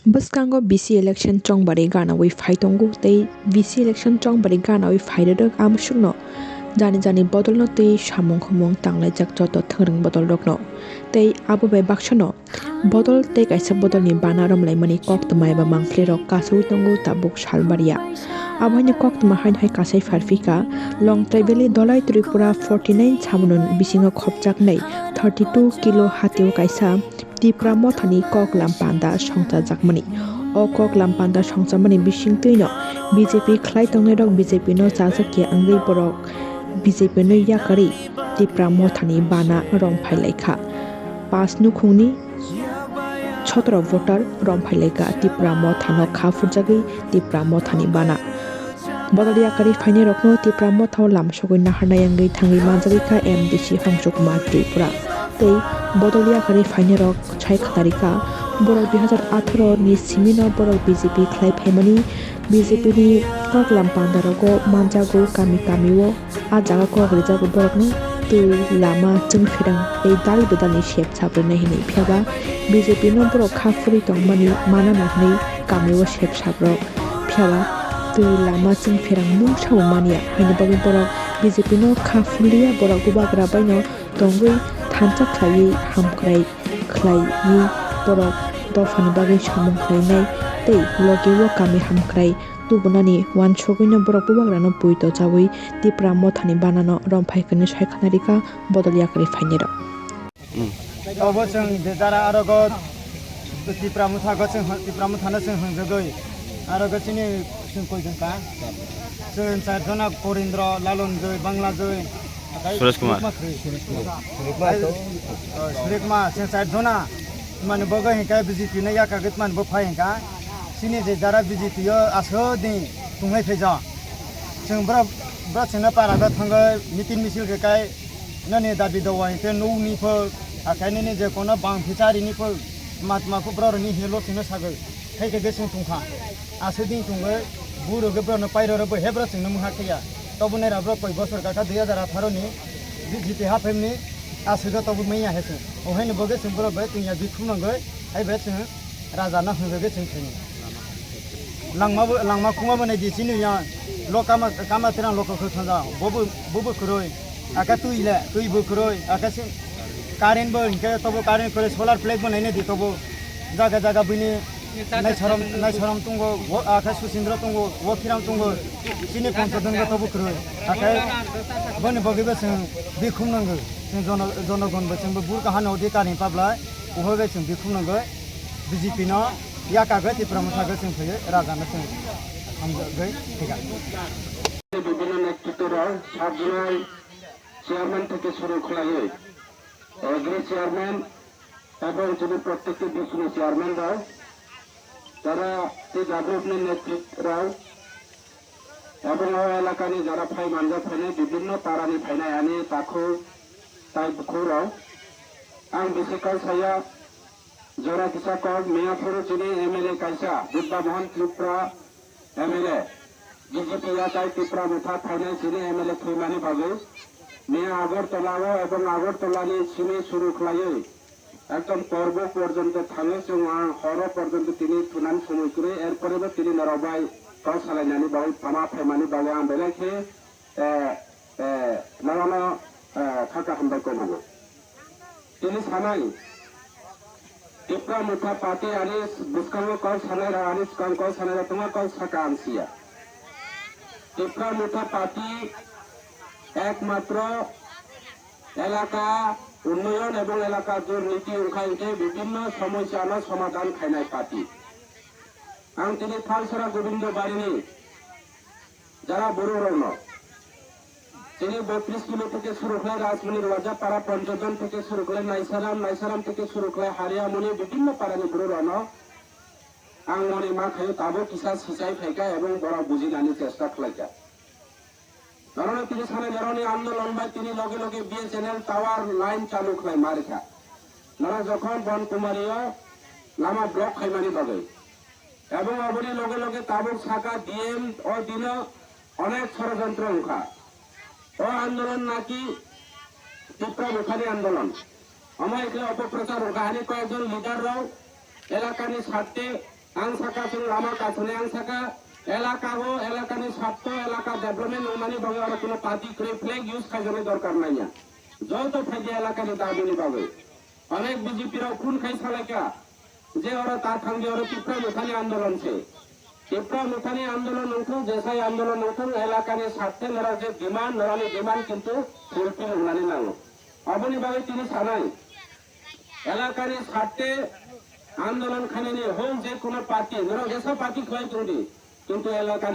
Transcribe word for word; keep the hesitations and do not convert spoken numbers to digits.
Bwskango V C election chongbari ganawi phai tongo tei V C election chongbari ganawi phai rwrwk amsukno jani jani bodolno twi samung humung tanglaijak joto thwngrwng bodolrokno. Tei abo bai baksano bodol tei kaisa bodolni bana romlaimani koktwma eba mangphlirok kasawi tongo tabuk salbariya. Abo haino koktwma haino hai kasai pharphika Longtrai Valley Dolai Tripura forty nine samunun bisingo khopjaknai thirty two kilo hatio kaisa Tipra Mothani Koklam Panda songchajakmani. O Koklam Panda songchamani bisingtwino B J P khlai tongnairok B J P no chajakya wngwi borok B J P no yakarwi Tipra Mothani bana romphailaikha. Pas nukhungni sotoro voter romphailaikha Tipra Mothano kha phurjagwi Tipra Mothani bana. Bodol yakarwi phainairokno Tipra Mothao lamsogwi naharnai wngwi thangwi manjagwi kha M D C Hongsu Kumar Tripura. Tei bodol yakarwi phainairok sai khnarikha borok dui hazar atharo ni simino borok B J P khlai phaimani, B J P ni koklam pandarogo manjago kami kamio. A jaga kok rijak borokno twi, lama, chwngpherang tei dal bedalni sep sap rwnai hwnwi. Phiyaba B J P no borok kha phurwi tongmani manana hwnwi kamio sep sap rok. Phiyaba twi, lama, chwngpherang mungsa bo manya, haini bagwi borok B J P no kha phurliya, borok bubagra baino tongwi thansa khlaiwi hamkrai khlaiwi borok dophani bagwi samung khlainai tei logi o kami hamkrai tubunani uansugwino borok bubagrano pui tochaui Tipra Mothani banano romphai hwnwi sai khna rikha bodol yakarwi phainairok. Obo chwng je jara arogo Tipra Motha go chwng, Tipra Mothano chwng hwnjogwi arogo chini chwng koi jongka. Chwng char jona Porindro, Lalon joi, Bangla joi, Suresh Kumar. Suresh Kumar. Ai, oh, Suresh Kumar, chwng char jona. Mani bo go hinkhe B J P no yakagwi mani bo phai hinkha. Chini je jara B J P o aswk din tunglai phaijak. Chwng bro, bro chwngno para go thangwi meeting misil khe kai nani dabi dawa hinkhe nukni pho, akhai nini je kono bang phichari ni pho matma pho bro ni helo chwngno sagwi. Khaikhe bwswng tongkha. Aswk din tongwi, buro khe borokno pairoro bo he borok chwngno mungha khe ya. Tobo naira borok koi bosor kakha dui hazar atharo ni B J P haphaimni aswk o tobo manya he chwng. O haino bo khe chwng borok bai tungya bikhum nangwi, hai bai chwng raja no hwnjagwi chwng khaini. Langma bo, langma khuma bo nai di chini ya. Lo kama, kama terang lo kokho thanja. Bo bo, bo bo kwrwi. Aka twi le, twi bo kwrwi. Aka se current bo hinkhe tobo current kwrwi solar plate bo nai nai di tobo. Jaga jaga bini Naisaram, Naisaram tongo, wo, ah, khe Susindra tongo, Wokiram tongo, chini Panchadon go tobo kwrwi. Hakhe boni bagwi bo chwng bikhum nangwi, chwng jono-, jonogon bo chwngbo bur kahani odhikar ni pablai, uhoi bai chwng bikhum nangwi B J P no yakagwi Tipra Motha gwi chwng phaiwi raja no chwng hamjagwi thika. Bibhinno netritwrok sabjwnai chairman theke suru khlaiwi, agri chairman, Ebong chini prottekti bisnu chairman rok, tara tei jagrupni netrit rok, ebong o elakani jara phai manjak phainai bibinno parani phainai ani takhuk tai bukhuk rok. Ang bisi kok saya, jora kisa kok, Miyaphuru chini M L A kaisa, Buddha Mohan Tripura, M L A, B J P yatai Tipra Motha phainai chini M L A thwimani bagwi miya Agartala o ebong Agartala ni simi suru khlaiwi ekdom Korbo porjonto thangwi chwng ang horo porjonto tini thunan somoi kwrwi, erpore bo tini norok bai kok salainani bagwi tama phaimani bagwi ang belai khe, eh, eh, norokno, eh, kha kaham bai kobugo. Tini sanai, Tipra Motha Party ani bwskango kok sanai rok, ani swkang kok sanai rok tongma kok saka ang siya. Tipra Motha Party ekmatro elaka unnoyon ebong elaka durniti wngkha hinkhe bibinno somosyano somadhan khainai party. Ang tini Thalsora Gobindo Barini jara borok rokno chini botris kilo theke suru khlai Rajmoni Rwajapara Panchadon theke suru khlai Naisaram, Naisaram theke suru khlai Hariamoni bibinno parani borok rokno ang moni ma khaio tabuk kisa sichai phaikha ebong borok bujinani chesta khlaikha. Norokno tini sanai norokni andolon bai tini loge loge B S N L tower line chalu khlai ma rikha. Norok jokhon Bon Kumari o lama block khaimani bagwi. Ebong oboni loge loge tabuk saka D M o dino onek sorojontro wngkha. O andolon naki Tipra Mothani andolon. Omo ekle opoprochar wngkha, ani koyekjon leader rok elakani sarte Ang saka chwng lama kasuni, ang saka elaka o, elakani sartho, elaka development wngmani bagwi oro kuno party kwrwi flag use khaijani dorkar nangya. Joto phaidi elakani dabini bagwi. Onek B J P rok phone khai salaikha je oro ta thangdi oro Tipra Mothani andolon se. Tipra Mothani andolon wngthung, jesai andolon wngthung, elakani sarthe norok je demand, norokni demand kintu fulfill wngnani nango. Oboni bagwi tini sanai. Elakani sarthe andolon khainani hwn je kono party, norok jesa party khlai tongdi, kintu elakani